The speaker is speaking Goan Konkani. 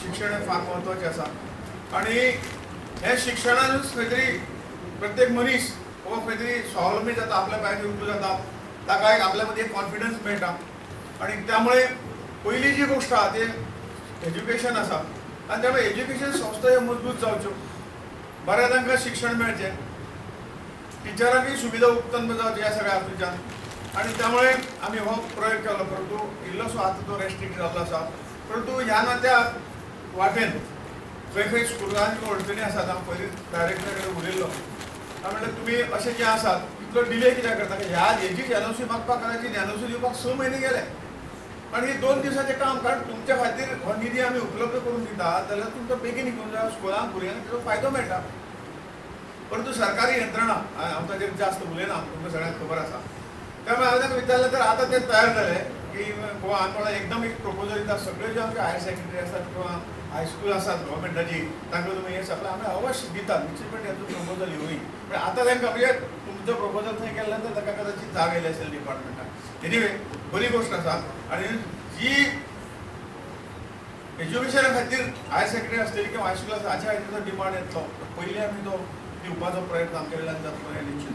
शिक्षण हें फार म्हत्वाचें आसा आनी हें शिक्षणानूच खंय तरी प्रत्येक मनीस हो खंय तरी स्वावलंबी जाता, आपल्या पांयाचेर उबो जाता, ताका एक आपल्या मदीं एक कॉन्फिडन्स मेळटा. आनी त्यामुळे पयली जी गोश्ट आहा ते एज्युकेशन आसा आनी त्यामुळे एज्युकेशन संस्था ह्यो मजबूत जावच्यो, बऱ्या तांकां शिक्षण मेळचें, टिचरांकूय सुविधा उत्पन्न जावची ह्या सगळ्या हातूंतल्यान. आनी त्यामुळे आमी हो प्रयोग केलो, परंतु इल्लोसो आतां तो रेस्ट्रिक्ट जाल्लो आसा. परंतु ह्या ना त्या वाटेन खंय खंय स्कुलांत अडचणी आसात. हांव पयलीं डायरेक्टरा कडेन उलयल्लो, हांवें म्हणलें तुमी अशें जें आसात इतलो डिले कित्याक करता? ह्या हेजीच एनओसी मागपाक कदाचित एनओसी दिवपाक 6 म्हयने गेले आनी हे 2 दिवसाचें काम, कारण तुमच्या खातीर हो निधी आमी उपलब्ध करून दिता जाल्यार तुमकां बेगीन करून स्कुलांक भुरग्यांक ताचो फायदो मेळटा. परंतु सरकारी यंत्रणा, हांव ताचेर जास्त उलयना, तुमकां सगळ्यांक खबर आसा. त्यामुळे हांवें तांकां विचारलें तर आतां ते तयार जाले की गोवा आमी म्हणल्यार एकदम एक प्रपोजल दिता, सगळे जे आमचे हायर सेकंडरी आसात किंवा हायस्कूल आसात गव्हर्मेंटाची तांकां तुमी हें सगळें आमी अवश्य दितात, निश्चितपणे हातूंत प्रपोजल येवूय. पण आतां तांकां म्हणजे तुमचो प्रपोजल थंय केल्ल्यान तर ताका कदाचित जाग आयली असेल डिपार्टमेंटाक. एनिवे बरी गोश्ट आसा. आनी जी एज्युकेशना खातीर हायर सेकंडरी आसतली किंवा हायस्कूल आसा हाच्या खातीर जो डिमांड येतलो पयलीं आमी तो दिवपाचो प्रयत्न आमच्या कडल्यान जातलो हें निश्चित.